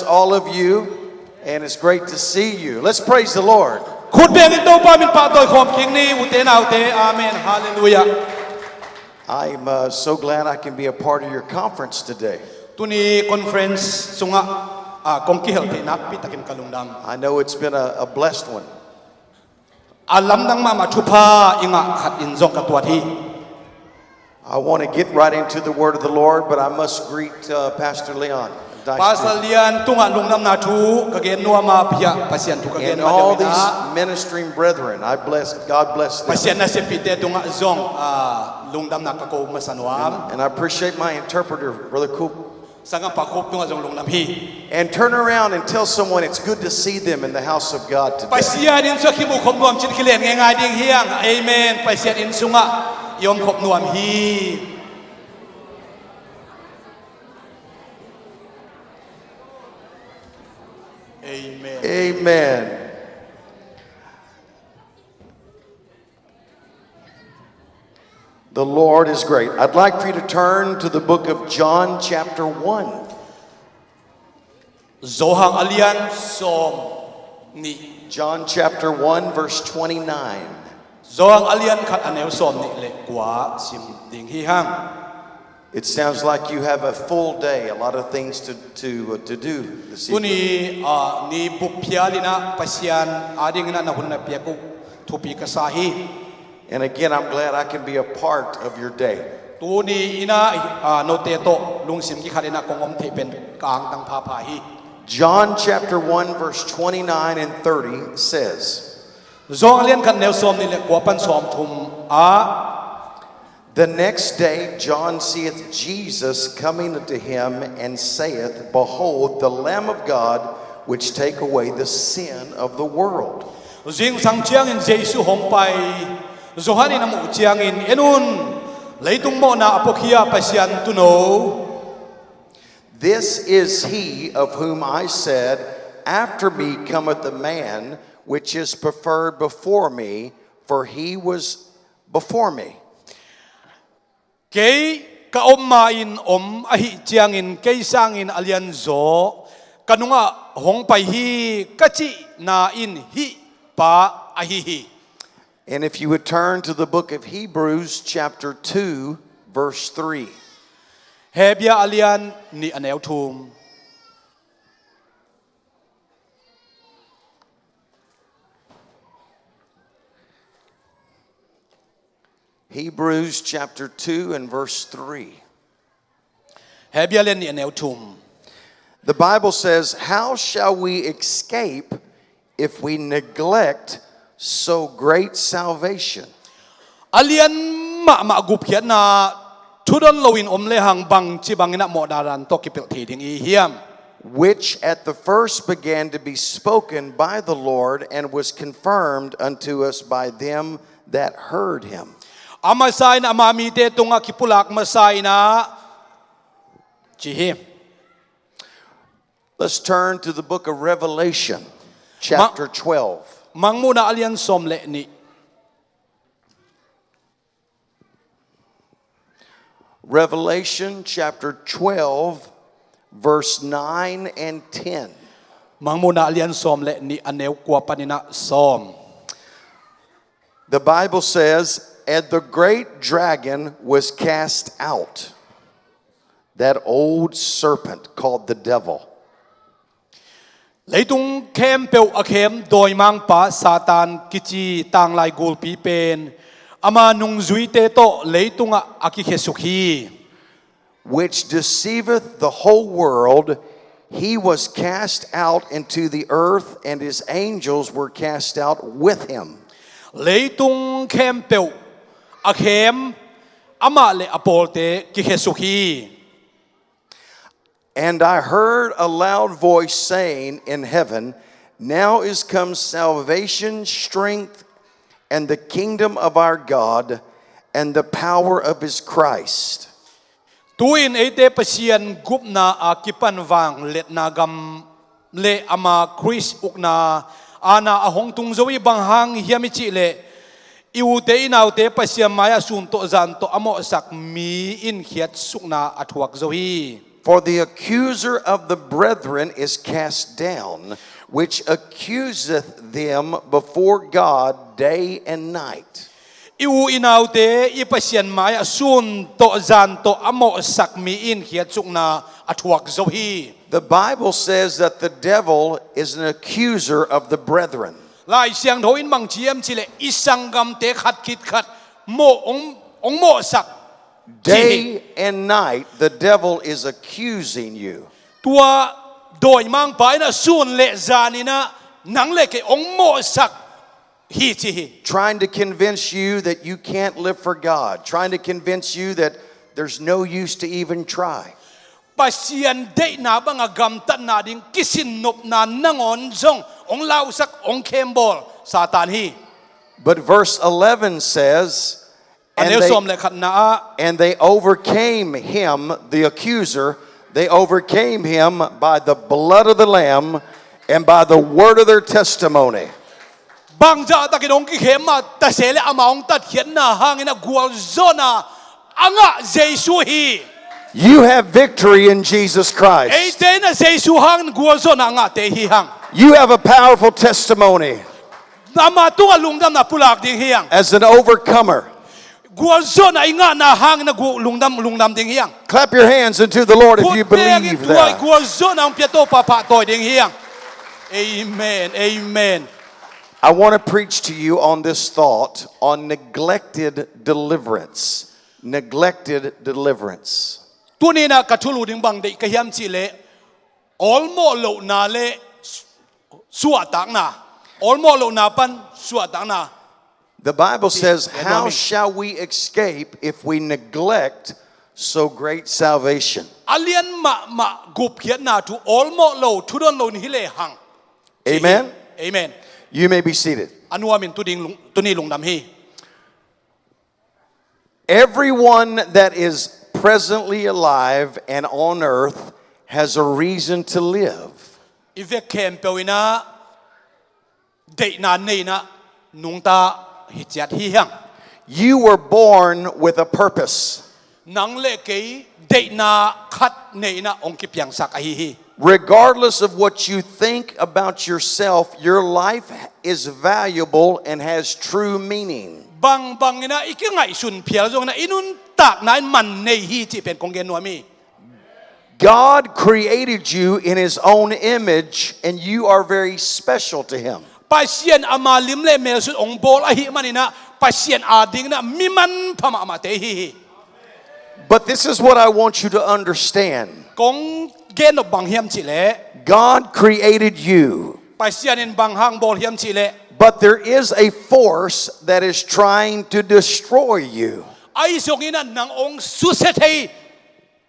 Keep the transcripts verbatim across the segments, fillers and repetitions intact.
All of you, and it's great to see you. Let's praise the Lord. Khut bengin Topa min pahtawi khawm kik ni, ute naute. Amen. Halleluiah. I'm uh, so glad I can be a part of your conference today. Tuni conference sungah ah, kong kihel theih nakpi takin ka lungdam. I know it's been a, a blessed one. A lamdang mahmah thupha i ngah khat in zong ka tuat hi. I want to get right into the word of the Lord, but I must greet uh, Pastor Leon. Dai Pastor Lian tungah lungdamna thu ka gen nuam a, pia Pasian thu ka gen And all nuam these a. Ministering brethren, I bless, God bless them. Pasian na sepite tungah zong ah, lungdamna ka ko masa nuam. And I appreciate my interpreter, Brother Coop. Sanggampa Khup tungah zong lungdam hi. And turn around and tell someone it's good to see them in the house of God today. Pasian inn sungah kimu khop nuam ci-in kilen ngeingai ding hi hang. Amen. Pasian inn sungah i om khop nuam hi. Amen. Amen. The Lord is great. I'd like for you to turn to the book of John, chapter one. Johan a lian sawm nih. John chapter one, verse twenty-nine. Johan a lian khat a neu sawm nih le kua sim ding hi hang. It sounds like you have a full day, a lot of things to, to, uh, to do this evening. Tuni ah, ni bup phial in ah Pasian adingin ah na hun na piak uh thupi ka sa hi. And again, I'm glad I can be a part of your day. Tuni in ah ah, note tawh lungsim kikhat in ah kong om theih pen ka angtang phapha hi. John chapter one, verse twenty-nine and thirty says, Johan a lian khat neu sawm nih le kua pan sawm thum ah. The next day John seeth Jesus coming unto him, and saith, Behold, the Lamb of God, which take away the sin of the world. Zingsang ciangin Jesu hong pai. Johan in a muh ciangin, En un, leitung mawhna a puakhia Pasian Tuuno. This is he of whom I said, After me cometh a man which is preferred before me, for he was before me. Kei ka om ma-in om ahih ciangin kei sangin a lianzaw ka nungah hong pai hi, ka cihna in hih pa ahi hi. And if you would turn to the book of Hebrews, chapter two, verse three. Hebru a lian nih a neu thum. Hebrews chapter two and verse three. Hebru a lian nih a neu thum. The Bible says, How shall we escape if we neglect so great salvation? A lian mahmah gupkhiatna thudon loin om lehang bangci bangin ah mawhna dan tawh kipelh thei ding i hiam? Which at the first began to be spoken by the Lord and was confirmed unto us by them that heard him. A masa in ama mite tungah kipulak masa in ah ci hi. Let's turn to the book of Revelation, chapter twelve. Mangmuhna a lian sawm le nih. Revelation chapter twelve, verse nine and ten. Mangmuhna a lian sawm le nih a neu kua panin ah sawm. The Bible says, And the great dragon was cast out, that old serpent called the devil. Leitung khempeuh a khem dawimangpa Satan kici tanglai gulpi pen ama nungzuite tawh leitungah a kikhesuk hi. Which deceiveth the whole world, he was cast out into the earth, and his angels were cast out with him. Leitung khempeuh a khem amah le a pawlte kikhesuk hi. And I heard a loud voice saying in heaven, Now is come salvation, strength, and the kingdom of our God, and the power of his Christ. Tu-in eite Pasian gupna a kipan vangliatna gam le ama Khrist ukna aana a hong tung zo hi. Bang hang hiam i cih leh i ute i naute Pasian mai-ah sun tawh zan tawh a mawhsak mi in khiatsukna a thuak zo hi. For the accuser of the brethren is cast down, which accuseth them before God day and night. I u i naute i Pasian mai-ah sun tawh zan tawh a mawhsak mi in khiatsukna a thuak zo hi. The Bible says that the devil is an accuser of the brethren. Lai Siangtho in bang ci hiam cih leh i sanggamte khat khit khat mawh hong, hong mawhsak ci hi. Day and night, the devil is accusing you. Tua dawimangpa in ah sun le zan in ah nang le kei hong mawhsak hi ci hi. Trying to convince you that you can't live for God. Trying to convince you that there's no use to even try. Pasian deihna banga gamtatna ding kisinnopna nangawn zong hong lausak, hong khembawl Satan hi. But verse eleven says, A neu sawm le khatna ah, and they overcame him, the accuser, they overcame him by the blood of the Lamb and by the word of their testimony. Bangzah takin hong kikhem mah ta se leh, ama hong tatkhiatna hangin a gualzawhna a ngah Jesu hi. You have victory in Jesus Christ. Eite in ah Jesu hangin gualzawhna a ngahte hi hang. You have a powerful testimony. Ama tungah lungdamna pulak ding hi hang. As an overcomer. Gualzawhna i ngahna hangin a gu-, lungdam, lungdam ding hi hang. Clap your hands unto the Lord if you believe that. Khut bengin tua i gualzawhna hong pia Topa pahtawi ding hi hang. Amen. Amen. I want to preach to you on this thought on neglected deliverance. Neglected deliverance. Tuni in ah ka thulu ding bang deih ka hiam cih leh, awlmawh lohna le suahtakna. Awlmawh lohna pan suahtakna. The Bible says, "How shall we escape if we neglect so great salvation?" A lian mahmah gupkhiatna thu awlmawh lo, thudon lo in hi lehang. Amen. Amen. You may be seated. A nuamin tu ding lung-, tuni lungdam hi. Everyone that is presently alive and on earth has a reason to live. I vek khempeuh in ah deihna nei in ah nungta hi ciat hi hang. You were born with a purpose. Nang le kei deihna khat nei in ah hong kipiangsak ahi hi. Regardless of what you think about yourself, your life is valuable and has true meaning. Bangbang in ah i kingaihsun phial zongin ah i nuntakna in man nei hi cih pen kong gen nuam hi. God created you in his own image, and you are very special to him. Pasian ama lim le mel sut hong bawl ahih manin ah Pasian adingin ah mi manpha mahmahte i hi hi. But this is what I want you to understand. Kong gen nop bang hiam cih leh, God created you. Pasian in bang hang bawl hiam cih leh, but there is a force that is trying to destroy you. Ahi zongin ah nang hong susia thei,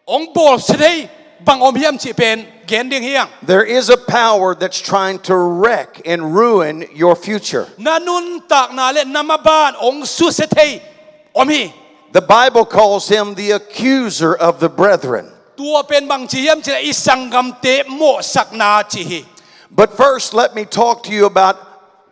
hong bawlsia thei bang om hiam cih pen gen ding hi hang. There is a power that's trying to wreck and ruin your future. Na nuntakna le na maban hong susia thei om hi. The Bible calls him the accuser of the brethren. Tua pen bang ci hiam cih leh i sanggamte mawhsakna ci hi. But first, let me talk to you about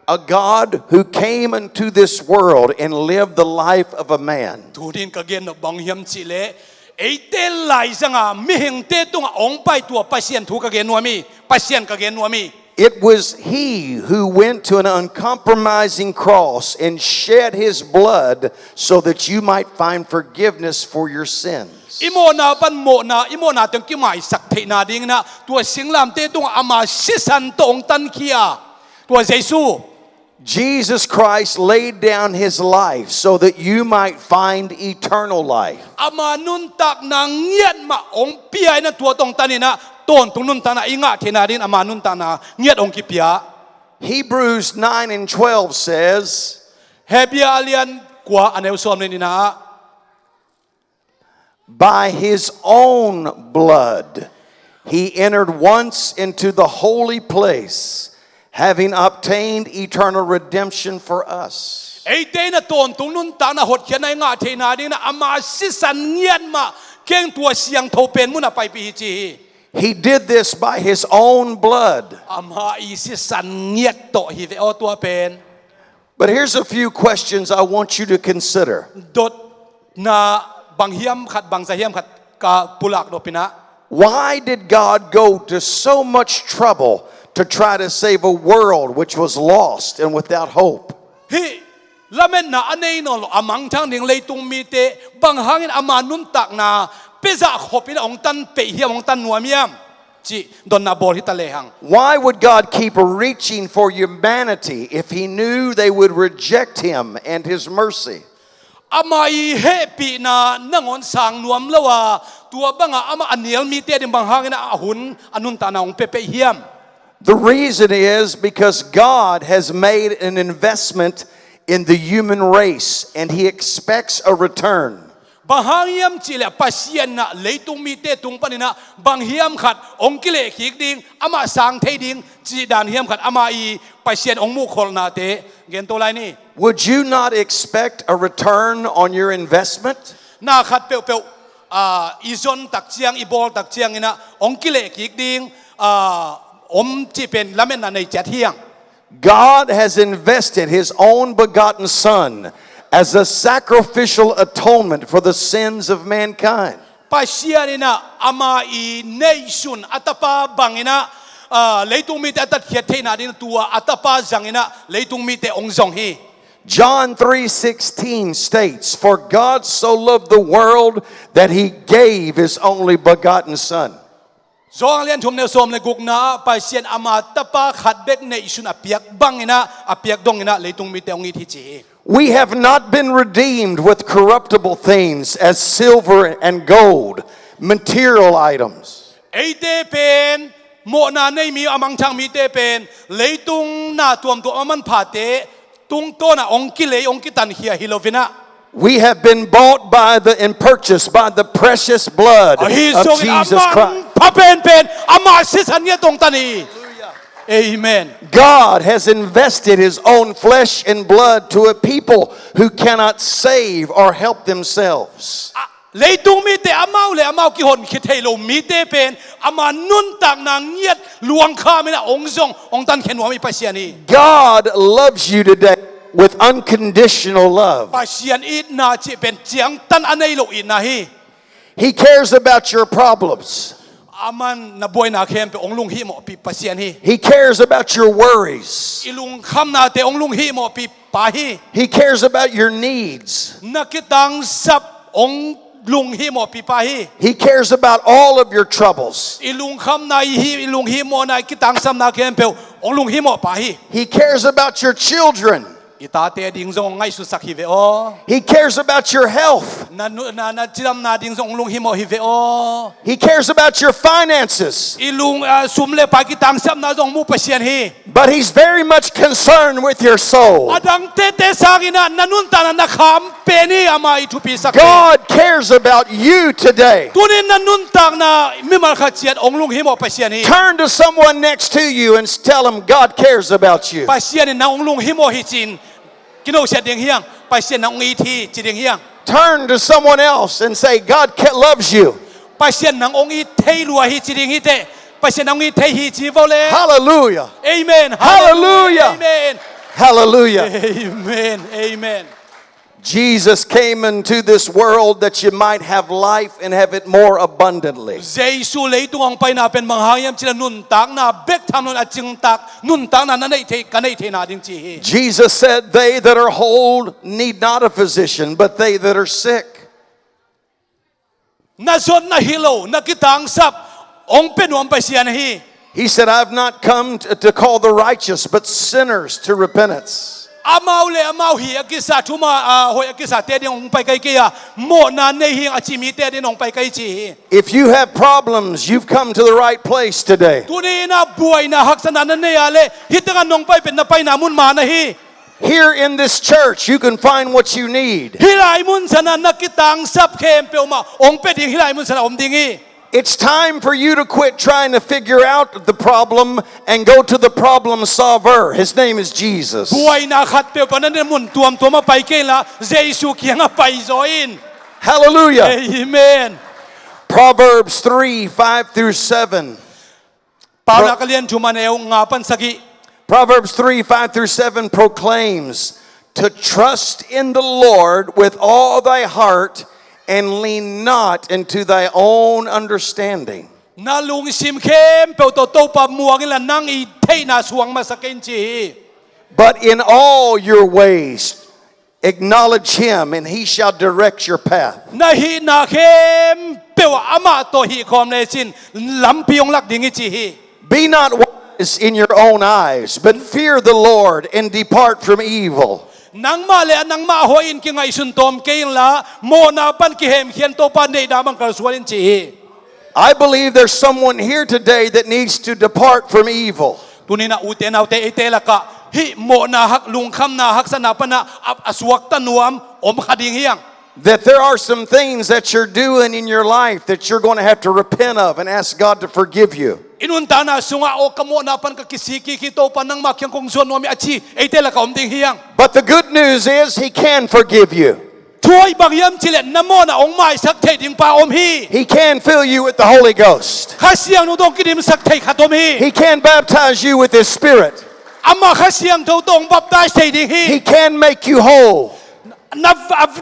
a God who came into this world and lived the life of a man. Tuni in ka gen nop bang hiam cih leh, eite laizanga mihingte tungah hong pai tua Pasian thu ka gen nuam hi, Pasian ka gen nuam hi. It was he who went to an uncompromising cross and shed his blood so that you might find forgiveness for your sins. I mawhna pan mawhna, i mawhna teng kimaisak theihna dingin ah tua singlamteh tungah ama sisan tawh hong tankhia tua Jesu. Jesus Christ laid down his life so that you might find eternal life. Ama nuntakna ngiat mah hong pia in ah tua tawh hong tan in ah tawntung nuntakna i ngah theihna dingin ama nuntakna ngiat hong kipia. Hebrews nine and twelve says, Hebrew a lian kua a neu sawm le nihna ah, by his own blood, he entered once into the holy place, having obtained eternal redemption for us. Eite in ah tawntung nuntakna hotkhiatna i ngah theihna dingin ah ama sisan ngiat mah keng tua siangtho pen munah paipih hi ci hi. He did this by his own blood. Ama i sisan ngiat tawh hi ve aw tua pen. But here's a few questions I want you to consider. Dotna bang hiam khat, bangzah hiam khat ka pulak nop in ah. Why did God go to so much trouble to try to save a world which was lost and without hope? Hih lametna a nei nawn lo, a mangthang ding leitung mite bang hangin ama nuntakna pia zah khopin hong tan peih hiam, hong tan nuam hiam cih dotna bawl hi ta lehang. Why would God keep reaching for humanity if he knew they would reject him and his mercy? Ama ii hehpihna nangawn sang nuam lo a, tua banga amah a nial mite ding bang hangin a hun, a nuntakna hong pia peih hiam? The reason is because God has made an investment in the human race and he expects a return. Bang hang hiam cihleh Pasian in ah leitung mite tung panin ah bang hiam khat hong kilehkik ding, amah sang thei ding cih dan hiam khat ama ii Pasian hong muhkholhnate gen to lai ni. Would you not expect a return on your investment? Na khat peuhpeuh, ah, i zon tak ciang, i bawl tak ciangin ah hong kilehkik ding, ah, om cih pen lametna nei ciat hiang. God has invested his own begotten Son as a sacrificial atonement for the sins of mankind. Pasian in ah ama ii neihsun a tapa bangin ah, ah, leitung mite a tatkhiat theihna ding tua a tapa zangin ah leitung mite hong zong hi. John three sixteen states, "For God so loved the world that he gave his only begotten Son." Johan lian thum neu sawm le gukna ah Pasian ama tapa khat bek neihsun a piak bangin ah, a piak dongin ah leitung mite hong it hi ci hi. We have not been redeemed with corruptible things as silver and gold, material items. Eite pen, mawhna nei mi, a mangthang mite pen leitung na tuamtuam a manphate tungtawn ah hong kilei, hong kitankhia hi loin ah. We have been bought by the, and purchased by the precious blood Ahi of zongin a Jesus Christ. Mangpha penpen ama sisan ngiat hong tan hi. Amen. God has invested his own flesh and blood to a people who cannot save or help themselves. Leitung mite amau le amau kihonkhia thei lo mite pen ama nuntakna ngiat luangkham in ah hong zong, hong tankhia nuam hi Pasian hi. God loves you today with unconditional love. Pasian itna cih pen ciangtan a nei lo itna hi. He cares about your problems. Aman na buaina khempeuh hong lunghihmawhpih Pasian hi. He cares about your worries. I lungkhamnate hong lunghihmawhpih pa hi. He cares about your needs. Na kitangsap hong lunghihmawhpih pa hi. He cares about all of your troubles. I lungkhamna, i hi, i lunghihmawhna, i kitangsapna khempeuh hong lunghihmawh pa hi. He cares about your children. I tate ding zong hong ngaihsutsak hi ve aw. He cares about your health. Na, na, na cidamna ding zong hong lunghihmawh hi ve aw. He cares about your finances. I lung, ah, sum le pai kitangsapna zong hong mu Pasian hi. But he's very much concerned with your soul. A dang tete sangin ah na nuntakna na kham pen hi ama i thupisak hi. God cares about you today. Tunin na nuntakna mimal khat ciat hong lunghihmawh Pasian hi. Turn to someone next to you and tell them God cares about you. Pasian in nang hong lunghihmawh hi ci-in kinosiat ding hiang. Pasian nang hong it hi ci ding hiang. Turn to someone else and say, "God ca- loves you." Pasian nang hong it thei lua hi ci ding hi teh. Pasian nang hong it thei hi ci vo le. Hallelujah. Amen. Hallelujah. Amen. Hallelujah. Amen. Amen. Jesus came into this world that you might have life and have it more abundantly. Jesu leitung hong paina pen bang hang hiam cih leh nuntakna bek tham loin a cingtak nuntakna na neih theih, ka neih theihna ding ci hi. Jesus said, "They that are whole need not a physician, but they that are sick." Na zot na hi lo, na kitangsap hong pia nuam Pasian hi. He said, "I've not come to, to call the righteous, but sinners to repentance." Amau le amau hi a kisa, thuma, ah, hoih a kisate ding hong pai ka hi kei a, mawhna nei hi ing a ci mite ding hong pai ka hi ci hi. If you have problems, you've come to the right place today. Tuni in ah buaina haksatna na nei a leh hih tengah nong pai pen na paina mun mah na hi. Here in this church, you can find what you need. Hih lai mun sanah na kitangsap khempeuh mah hong pia ding, hih lai mun sanah om ding hi. It's time for you to quit trying to figure out the problem and go to the problem solver. His name is Jesus. Buaina khat peuhpeuh na ne mun tuamtuam ah pai kei inla, Jesu kiangah pai zaw in. Hallelujah. Amen. Proverbs three, five through seven. Paunak a lian thum a neu nga pan sagih. Proverbs three, five through seven proclaims to trust in the Lord with all thy heart and lean not into thy own understanding. Na lungsim khempeuh tawh Topa muang inla, nang i theihna suang masa kei in ci hi. But in all your ways acknowledge him, and he shall direct your path. Na hihna khempeuh ah amah tawh hih khawm lecin lampi hong lak ding hi ci hi. Be not wise in your own eyes, but fear the Lord and depart from evil. Nangmah le nangmah hoih in kingaihsun tawm kei inla, mawhna pan kihemkhia in, Topa neihna bang kalsuan in ci hi. I believe there's someone here today that needs to depart from evil. Tuni-in ah ute naute, eite lakah hih mawhna hak, lungkhamna, haksatna pan ah a, a suakta nuam om kha ding hi hang. That there are some things that you're doing in your life that you're going to have to repent of and ask God to forgive you. I nuntakna sungah, aw, ka mawhna pan ka kisik kik hi, Topa nangmah kiang kong zuan nuam hi, a ci eite lakah om ding hi hang. But the good news is he can forgive you. Thu hoih bang hiam cih leh na mawhna hong maisak thei ding pa om hi. He can fill you with the Holy Ghost. Kha Siangtho tawh hong kidimsak thei khat om hi. He can baptize you with his Spirit. Amah Kha Siangtho tawh hong baptize thei ding hi. He can make you whole. Na,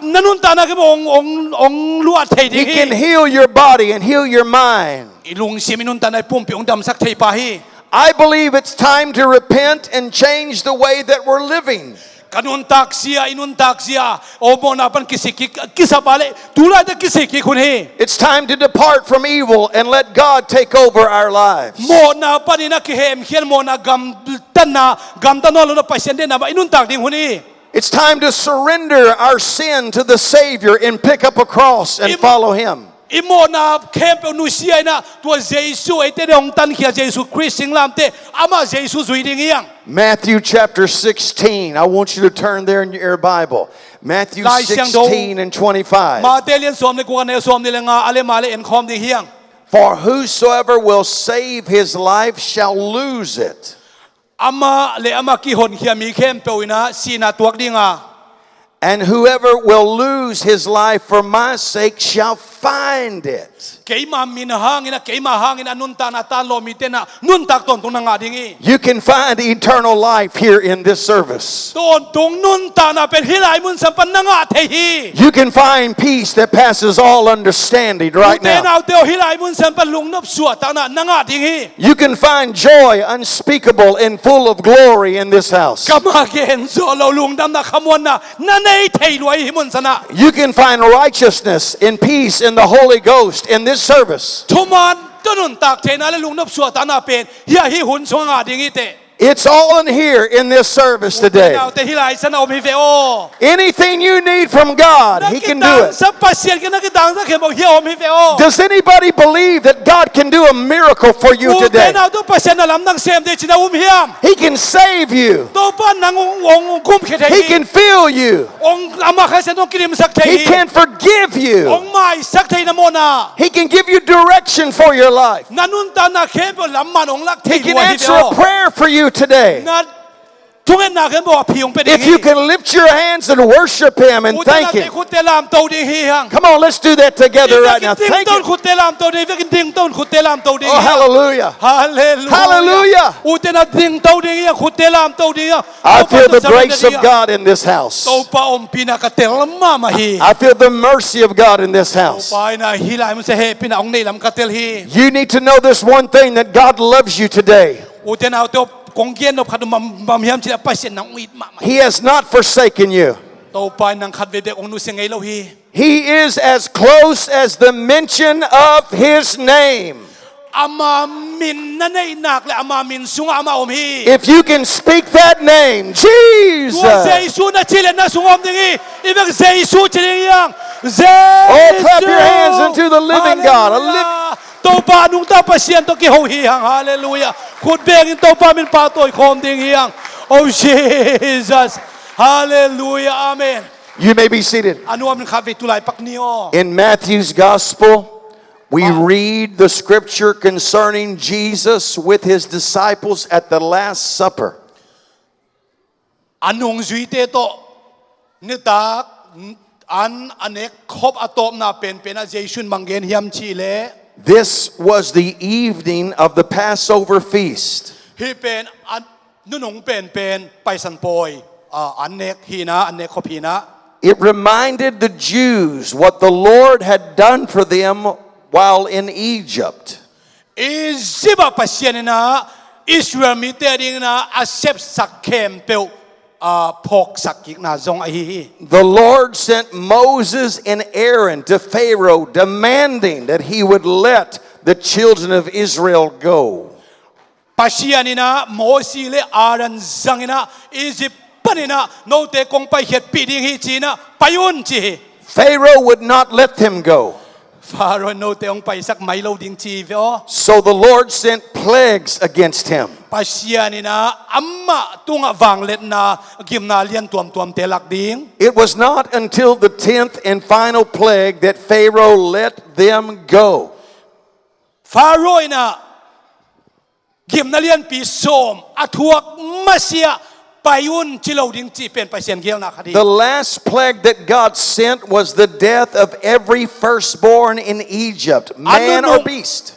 na nuntakna khempeuh hong, hong, hong luah thei ding hi. He can heal your body and heal your mind. I lungsim, i nuntakna, i pumpi hong damsak thei pa hi. I believe it's time to repent and change the way that we're living. Ka nuntak zia, i nuntak zia, aw, mawhna pan kisik kik, kisap a leh tu laitak kisik kik hun hi. It's time to depart from evil and let God take over our lives. Mawhna panin a kihemkhia in, mawhna gamtatna, gamta nawn lo-in a Pasian deihna mah i nuntak ding hun hi. It's time to surrender our sin to the Savior and pick up a cross and follow him. I mawhna khempeuh nusia in ah, tua Jesu, eite deih hong tankhia Jesu Khrist singlamteh, amah Jesu zui ding hi hang. Matthew chapter sixteen. I want you to turn there in your Bible. Matthew Lai Siangtho, sixteen and twenty-five. Matthai lian sawm le guk, a neu sawmnih le nga, a le ma le en khawm ding hi hang. For whosoever will save his life shall lose it. Amah le amah kihonkhia mi khempeuh in ah sihna tuak ding a. And whoever will lose his life for my sake shall find it. Keima min hangin ah, keima hangin a nuntakna tan lawh mite in ah nuntak tawntung na ngah ding hi. You can find eternal life here in this service. Tawntung nuntakna pen hih lai munsan pan na ngah thei hi. You can find peace that passes all understanding right now. Ute naute aw, hih lai munsan pan lungnop suahtakna na ngah ding hi. You can find joy unspeakable and full of glory in this house. Kam a gen zawh loh lungdamna, khamuanna na nei thei lua hi hih munsan ah. You can find righteousness and peace in the Holy Ghost in this service. Thuman tawh nuntak theihna le lungnop suahtakna pen hih a, hih hun sungah ngah ding hi teh. It's all in here in this service today. Ute naute, hih lai san ah om hi ve aw. Anything you need from God, he can do it. Na kitangsa Pasian kiang, na kitangsa khempeuh hih a om hi ve aw. Does anybody believe that God can do a miracle for you today? Ute naute, Pasian in na lamdang sem thei cih na um hiam? He can save you. Topa in nang hong, hong, hong kumkhia thei hi. He can fill you. Hong, amah Kha Siangtho in hong kidimsak thei hi. He can forgive you. Hong maisak thei na mawhna. He can give you direction for your life. Na nuntakna khempeuh lamman hong lak thei hi ve aw. He can answer a prayer for you today. Na thungetna khempeuh a phi hong pia ding hi. If you can lift your hands and worship him and thank him. Ute naute, khutte lamto ding hi hang. Come on, let's do that together right now. Thank you. Vekin dingto in khutte lamto ding, vekin dingto in khutte lamto ding hi hang. Oh, hallelujah. Hallelujah. Hallelujah. Ute naute, dingto ding hi hang, khutte lamto ding hi hang. I feel the grace of God in this house. Topa ompihna ka tel mahmah hi. I feel the mercy of God in this house. Topa in ah hih lai munsan hehpihna hong neih lam ka tel hi. You need to know this one thing, that God loves you today. Ute naute aw, kong gen nop khat bang, bang hiam cih leh Pasian in nang hong it mahmah hi. He has not forsaken you. Topa in nang khatvei bek hong nusia ngei lo hi. He is as close as the mention of his name. Ama min na neih nak leh ama min sungah amah om hi. If you can speak that name, Jesus. Tua Jesu na cih leh na sungah om ding hi. I vek Jesu ci ding hi hang. Jesu. Oh, clap your hands unto the living God. Hallelujah. Topa a nungta Pasian tawh kiho hi hang. Hallelujah. Khut bengin Topa min pahtawi khawm ding hi hang. Oh, Jesus. Hallelujah. Amen. You may be seated. A nuamin khatvei tu lai pak ni aw. In Matthew's gospel, we read the scripture concerning Jesus with his disciples at the Last Supper. A nungzuite tawh nitak an a nek khop a tawpna penpen ah Jesu in bang gen hiam cih leh, this was the evening of the Passover feast. Hih pen a nunung penpen Paisan Pawi, a, an nek hi-in ah, an nek khop hi-in ah. It reminded the Jews what the Lord had done for them while in Egypt. Egypt ah Pasian in ah Israel mite adingin ah a sepsak khempeuh, ah, phawksak kikna zong ahi hi. The Lord sent Moses and Aaron to Pharaoh, demanding that he would let the children of Israel go. Pasian in ah Mosi le Aaron zangin ah Egypt panin ah note kong paikhiatpih ding hi ci-in ah pai un ci hi. Pharaoh would not let them go. Pharaoh note hong paisak mai lo ding ci hi ve aw. So the Lord sent plagues against him. Pasian in ah amah tungah vangliatna gimna lian tuamtuamte lak ding. It was not until the tenth and final plague that Pharaoh let them go. Pharaoh in ah gimna lianpi sawm a thuak masiah pai un ci lo ding cih pen Pasian geelna khat hi. The last plague that God sent was the death of every firstborn in Egypt, man or beast.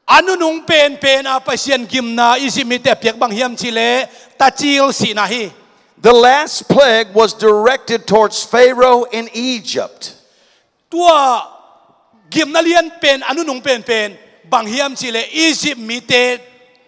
A nunung penpen a Pasian gimna Egypt mite a piak bang hiam cih leh tacil sihna hi. The last plague was directed towards Pharaoh in Egypt. Tua gimna lianpen a nunung penpen bang hiam cih leh Egypt mite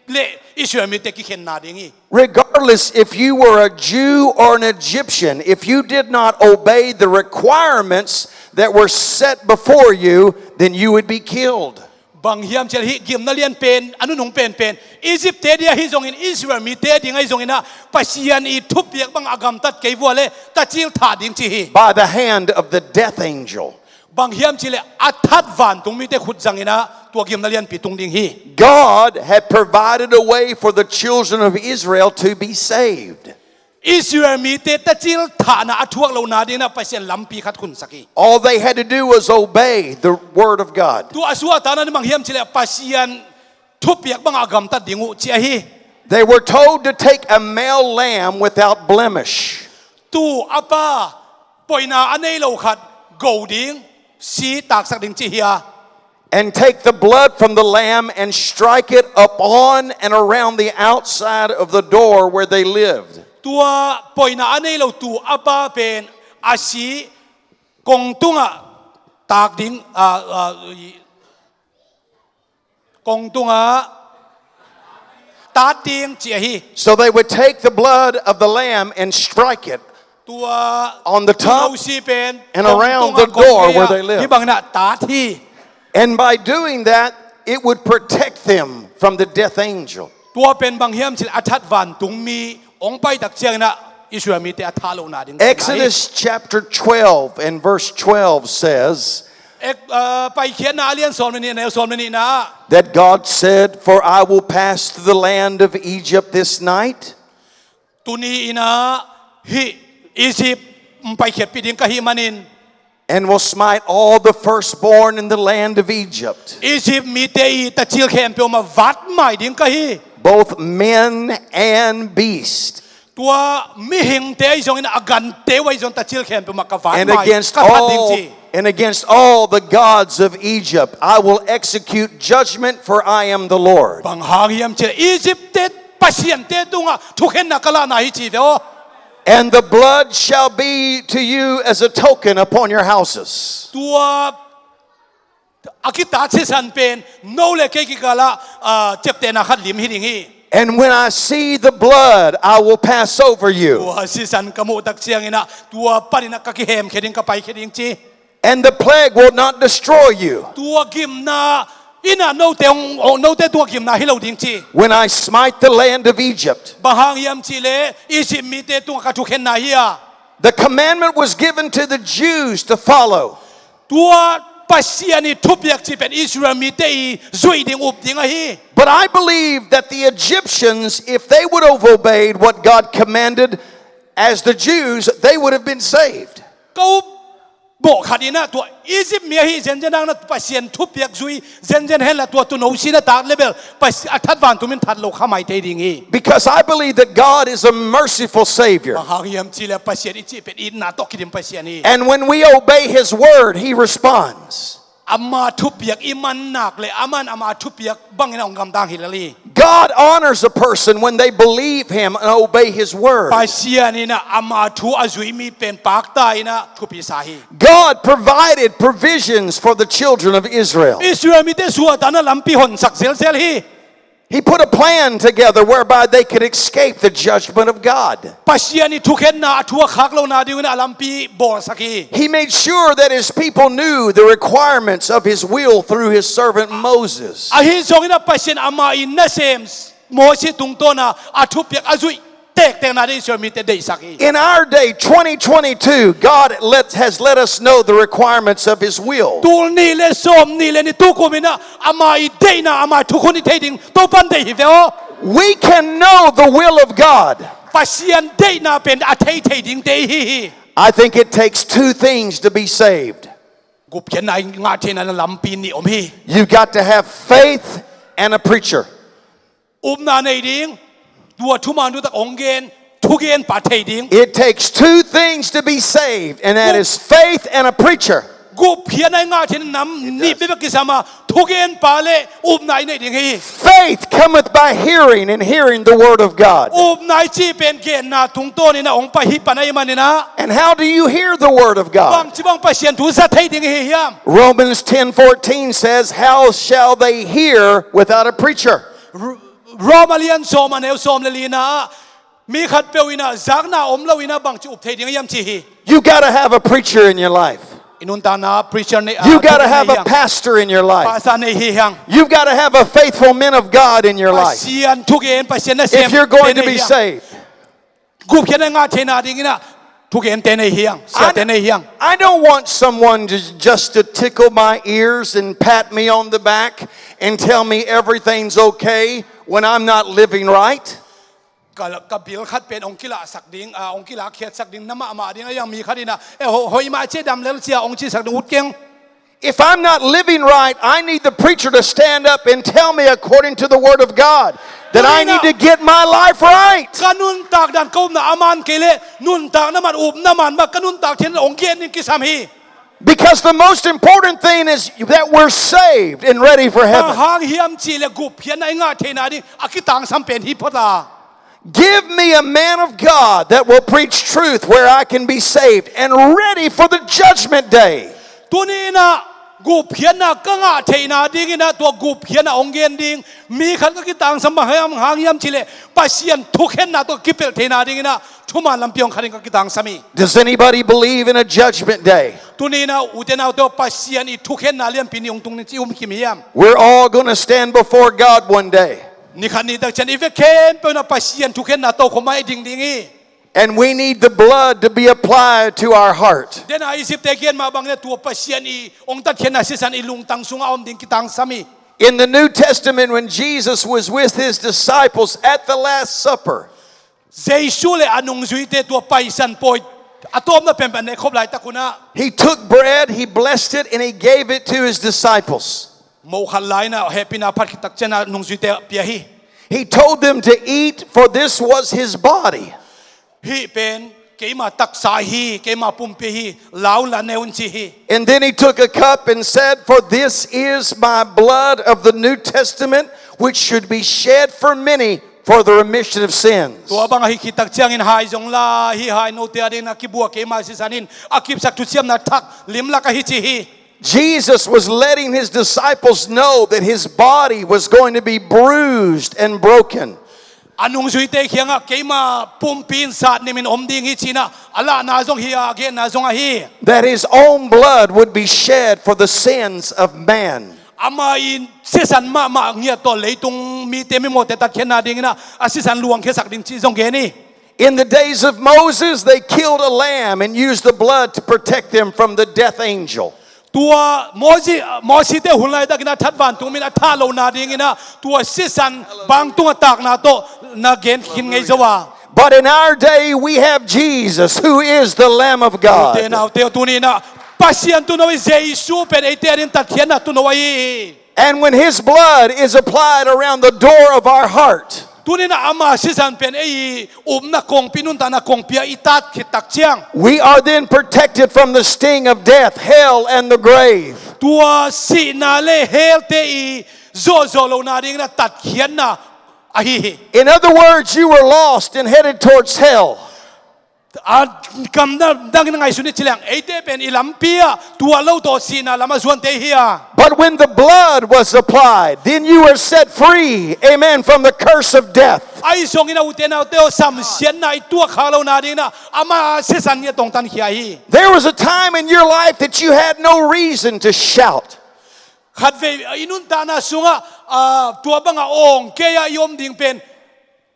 le Israel mite kikhenna ding hi. Regardless if you were a Jew or an Egyptian, if you did not obey the requirements that were set before you, then you would be killed. Bang hiam cih leh hih gimna lianpen a nunung penpen Egypt te ding ahi zongin Israel mite ding ahi zongin ah Pasian i thupiak bang a gamtat kei vua leh tacil thah ding ci hi. By the hand of the death angel. Bang hiam cih leh a that vantung mite khut zangin ah tua gimna lianpi tung ding hi. God had provided a way for the children of Israel to be saved. Israel mite tacil thahna a thuak lohna dingin ah Pasian lampi khat khunsak hi. All they had to do was obey the word of God. Tua a suahtakna bang hiam cih leh Pasian thupiak bang a gamtat ding uh ci ahi. They were told to take a male lamb without blemish. Tu a pa poina a nei lo khat go ding, si taksak ding ci hi a. And take the blood from the lamb and strike it upon and around the outside of the door where they lived. Tua poina a nei lo tu a pa pen a si kong tungah tak ding, ah, ah, kong tungah tat ding ci ahi. So they would take the blood of the lamb and strike it on the top and around the door where they lived. Hih bangin ah tat hi. And by doing that, it would protect them from the death angel. Tua pen bang hiam cih leh a that vantung mi hong pai tak ciangin ah Israel mite a thah lohna ding. Exodus chapter twelve and verse twelve says, Ek-, ah, Paikhiatna a lian sawm le nih, a neu sawm le nihna ah, that God said, "For I will pass through the land of Egypt this night." Tuni in ah hih Egypt hong paikhiatpih ding ka hih manin. And will smite all the firstborn in the land of Egypt. Egypt mite i tacil khempeuh mah vat mai ding ka hi. Both men and beast. Tua mihingte ahi zongin a gante uh ahi zong tacil khempeuh mah ka vat mai, ka that ding ci. And against all the gods of Egypt, I will execute judgment, for I am the Lord. Bang hang hiam cih leh Egypt te pasiante tungah thukhenna ka lahna hi ci ve aw. And the blood shall be to you as a token upon your houses. Tua a kitat sisan pen no le kei kikalah, ah, ciaptehna khat lim hi ding hi. And when I see the blood, I will pass over you. Tua sisan ka muh tak ciangin ah tua panin ah ka kihemkhia ding, ka paikhia ding ci. And the plague will not destroy you. Tua gimna in ah note hong, note tua gimna hi lo ding ci. When I smite the land of Egypt. Bang hang hiam cih leh Egypt mite tungah ka thukhenna hi a. The commandment was given to the Jews to follow. Tua Pasian i thupiak cih pen Israel mite i zuih ding, up ding ahi. But I believe that the Egyptians, if they would have obeyed what God commanded as the Jews, they would have been saved. Ka up mawh khat in ah tua Egypt mi ahi zenzen hang in ah Pasian thupiak zui zenzen hen la tua tuuno sihna tak leh bel Pas-, a that vantung mi in that lo kha mai thei ding hi. Because I believe that God is a merciful Savior. Bang hang hiam cih leh Pasian i cih pen itna tawh kidim Pasian hi. And when we obey His word, He responds. Ama thupiak i man nak le aman ama thupiak bangin a hong gamdang hi lel hi. God honors a person when they believe him and obey his word. Pasian in a ama thu a zui mi pen pakta in a thupi sa hi. God provided provisions for the children of Israel. Israel mite suahtakna lampi honsak zelzel hi. He put a plan together whereby they could escape the judgment of God. Pasian i thukhenna a thu a khak lohna dingin a lampi bawlsak hi. He made sure that his people knew the requirements of his will through his servant Moses. Ahi zongin a Pasian ama in nasem Mosi tungtawna a thupiak a zuih tektekna ding Israel mite deihsak hi. In our day, twenty twenty-two, God let, has let us know the requirements of his will. Tul nih le sawm nih le nih tukum in a ama i deihna ama thukhun i thei ding Topan deih hi ve aw. We can know the will of God. Pasian deihna pen a thei thei ding deih hi hi. I think it takes two things to be saved. Gupkhiatna i ngah theihna lampi nih om hi. You've got to have faith and a preacher. Upna nei ding, tua thuman thutak hong gen, thugenpa thei ding. It takes two things to be saved, and that is faith and a preacher. Gupkhiatna i ngah theihna nih bebek kisam a thugenpa le upna i nei ding hi. Faith cometh by hearing, and hearing the word of God. Upna i cih pen genna tungtawn in a hong pai hi pan ahih manin a. And how do you hear the word of God? Bangci bang Pasian thu za thei ding i hi hiam? Romans ten fourteen says, "How shall they hear without a preacher?" Rom a lian sawm a neu sawm le lina ah mi khatpeuh in a zakna om lo in a bangci up thei ding hiam ci hi. You got to have a preacher in your life. I nuntakna preacher nei, You got to have a pastor in your life. Pastor nei hi hiang. You've got to have a faithful man of God in your life Pasian thugen, Pasian nasem. if you're going to be saved. Gupkhiatna ngah theihna ding in a thugente nei hiang, siate nei hiang. I don't want someone to, just to tickle my ears and pat me on the back and tell me everything's okay when I'm not living right. Ka, ka bil khat pen hong kilahsak ding, ah, hong kilahkhiatsak ding, na mahmah ding a hiang mi khat in a, eh, ho, hoih mah cia, dam lel cia hong cisak ding ut keng. If I'm not living right, I need the preacher to stand up and tell me according to the word of God that I need to get my life right. Ka nuntak dan ka upna a man kei leh, nuntakna man, upna man mah ka nuntak theihna hong gen ding kisam hi. Because the most important thing is that we're saved and ready for heaven. Bang hang hiam cih leh gupkhiatna i ngah theihna ding a kitangsam pen hi phot a. Give me a man of God that will preach truth where I can be saved and ready for the judgment day. Tuni in a gupkhiatna ka ngah theihna ding in a, tua gupkhiatna hong gen ding mi khat ka kitangsam. Bang hang hiam cih leh Pasian thukhenna tawh kipelh theihna ding in a thuman lampi hong khat in ka kitangsam hi. Does anybody believe in a judgment day? Tuni in a ute naute aw, Pasian i thukhenna lianpi nih hong tung ding ci um khin hiam? We're all going to stand before God one day. Ni khat ni tak ciang i vek khempeuh in a Pasian thukhenna tokhom ah i ding ding hi. And we need the blood to be applied to our heart. Dena i sipte gen mah bang in a tua Pasian i hong tatkhiatna sisan i lungtang sungah om ding kitangsam hi. In the New Testament, when Jesus was with his disciples at the Last Supper, Jesu le a nungzuite tua Paisan pawi a tawpna penpen a nekhop laitak hun ah, he took bread, he blessed it, and he gave it to his disciples. Mo khat la in a hehpihna phat khit tak ciang a nungzuite pia hi. He told them to eat, for this was his body. Hih pen keima taksa hi, keima pumpi hi, lau la ne un ci hi. And then he took a cup and said, "For this is my blood of the New Testament, which should be shed for many for the remission of sins." Tua bang ahi khit tak ciangin hai zong la, hih hai note a dingin a kibuak keima sisan in a kipsak thuciamna thak limlak ahi ci hi. Jesus was letting his disciples know that his body was going to be bruised and broken. A nungzuite kiangah keima pumpi in satnim in om ding hi ci-in ah a lahna zong hi a, a genna zong ahi. That his own blood would be shed for the sins of man. Ama in sisan mahmah ngiat tawh leitung mite mimawte tatkhiatna dingin ah a sisan luangkhiasak ding cih zong gen hi. In the days of Moses, they killed a lamb and used the blood to protect them from the death angel. Tua Mosi, Mosite hun laitakin a that vantung mi in a thah lohna dingin ah tua sisan bangtung a takna tawh na gen khin ngei zo a. But in our day, we have Jesus, who is the Lamb of God. Ute naute, tuni in ah Pasian tuuno hi, Jesu pen eite adingin tatkhiatna tuuno ahi hi. And when his blood is applied around the door of our heart, Tuni-in ah ama sisan pen ei upna kongpi, nuntakna kongpi ah i tat khit tak ciang, we are then protected from the sting of death, hell, and the grave. Tua sihna le hell te i zawhzawh lohna dingin ah tatkhiatna ahi hi. In other words, you were lost and headed towards hell. A kam dangin a ngaihsun i ci leng, eite pen i lampi ah tuah lo tawh sihna lamah zuante hi a. But when the blood was applied, then you were set free, amen, from the curse of death. Ahi zongin a ute naute aw, samsiatna i tuahkhak lohna dingin ah ama sisan in a tongtankhia hi. There was a time in your life that you had no reason to shout. Khatvei i nuntakna sungah, ah, tua bangah awng kei-a i om ding pen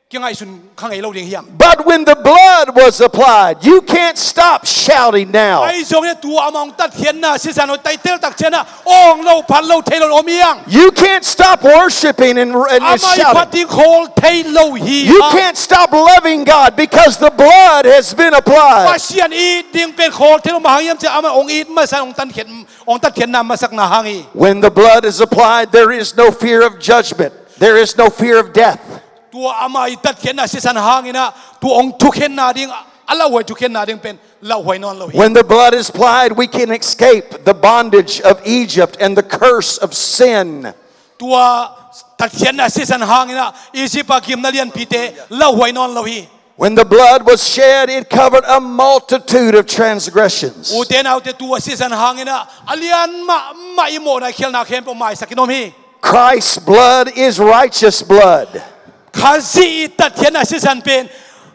kingaihsun kha ngei lo ding hiam? But when the blood was applied, you can't stop shouting now. Ahi zongin tua ama hong tatkhiatna sisan hong taitel tak ciangin ah awng lo, phat lo, thei lo om hi hang. You can't stop worshiping and, and, and shouting. Ama i phat ding khawl thei lo hi hang. You can't stop loving God because the blood has been applied. Pasian it ding pen khawl thei lo mah hang hiam cih leh ama hong it masa, hong tatkhiat, hong tatkhiatna masakna hang hi. When the blood is applied, there is no fear of judgment. There is no fear of death. Tua ama i tatkhiatna sisan hangin ah tua hong thukhenna ding, a lauhuai thukhenna ding pen lauhuai nawn lo hi. When the blood is applied, we can escape the bondage of Egypt and the curse of sin. Tua tatkhiatna sisan hangin ah Egypt a gimna lianpite lauhuai nawn lo hi. When the blood was shed, it covered a multitude of transgressions. Ute naute, tua sisan hangin ah a lian mahmah i mawhna, i khialhna khempeuh maisak in om hi. Christ's blood is righteous blood. Khazih i tatkhiatna sisan pen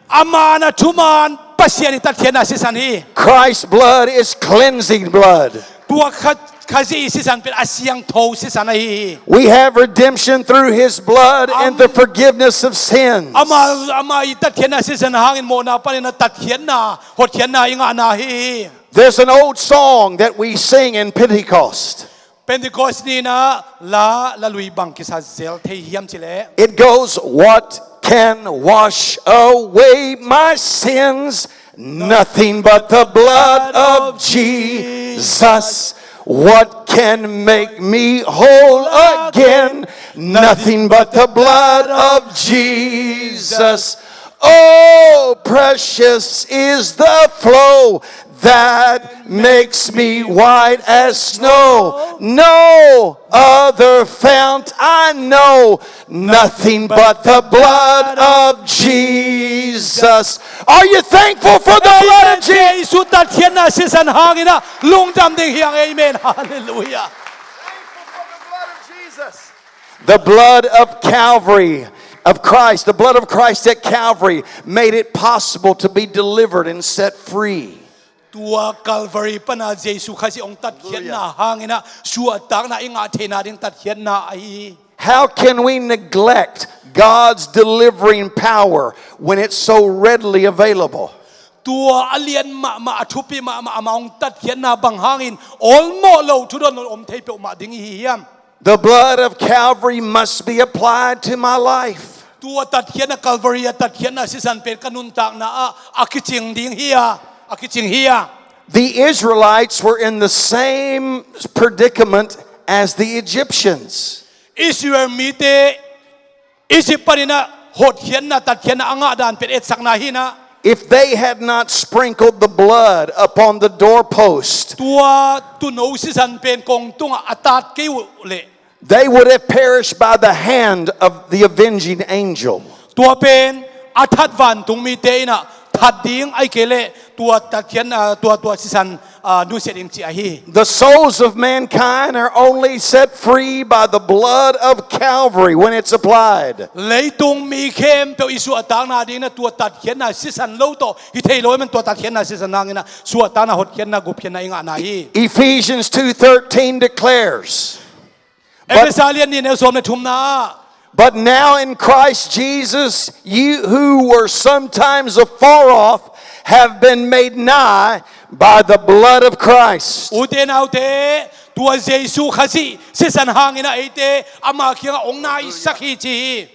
a man a thuman Pasian i tatkhiatna sisan hi. Christ's blood is cleansing blood. Tua Kha-, Khazih i sisan pen a siangtho sisan ahi hi. We have redemption through his blood and the forgiveness of sins. Ama, ama i tatkhiatna sisan hangin mawhna panin a tatkhiatna, hotkhiatna i ngahna ahi hi. There's an old song that we sing in Pentecost. Pentecost ni-in ah la, la lui bang kisa zel thei hiam cih leh. It goes, "What can wash away my sins? Nothing but the blood of Jesus. What can make me whole again? Nothing but the blood of Jesus. Oh, precious is the flow that makes me white as snow. No other fount I know, nothing but the blood of Jesus." Are you thankful for the blood of Jesus? Jesu tatkhiatna sisan hangin ah lungdam ding hi hang. Amen. Hallelujah. Thankful for the blood of Jesus. The blood of Calvary, of Christ, the blood of Christ at Calvary made it possible to be delivered and set free. Tua Calvary pana Jesu Khazih hong tatkhiatna hangin ah suahtakna i ngah theihna ding tatkhiatna ahi hi. How can we neglect God's delivering power when it's so readily available? Tua a lian mahmah, a thupi mahmah, ama hong tatkhiatna bang hangin awlmawh lo, thudawn lo om thei peuhmah ding i hi hiam? The blood of Calvary must be applied to my life. Tua tatkhiatna, Calvary a tatkhiatna sisan pen ka nuntakna ah a kicing ding hi a, a kicing hi a. The Israelites were in the same predicament as the Egyptians. Israel mite Egypt panin ah hotkhiatna, tatkhiatna a ngah dan pen etsakna hi-in ah. If they had not sprinkled the blood upon the doorpost, tua tuuno sisan pen kong tungah a tat kei uh leh, they would have perished by the hand of the avenging angel. Tua pen a that vantung mite in ah that ding, ahih kei leh tua tatkhiatna, tua, tua sisan, ah, nusia ding cih ahi hi. The souls of mankind are only set free by the blood of Calvary when it's applied. Leitung mi khempeuh i suahtakna dingin ah tua tatkhiatna sisan lo tawh hi thei lo, amen, tua tatkhiatna sisan hangin ah suahtakna, hotkhiatna, gupkhiatna i ngahna hi. Ephesians two thirteen declares, But Efesa lian nih, neu sawm le thumna ah, "But now in Christ Jesus, you who were sometimes afar off have been made nigh by the blood of Christ." Ute naute, tua Jesu Khazih sisan hangin ah eite ama kiangah hong naisak hi ci hi.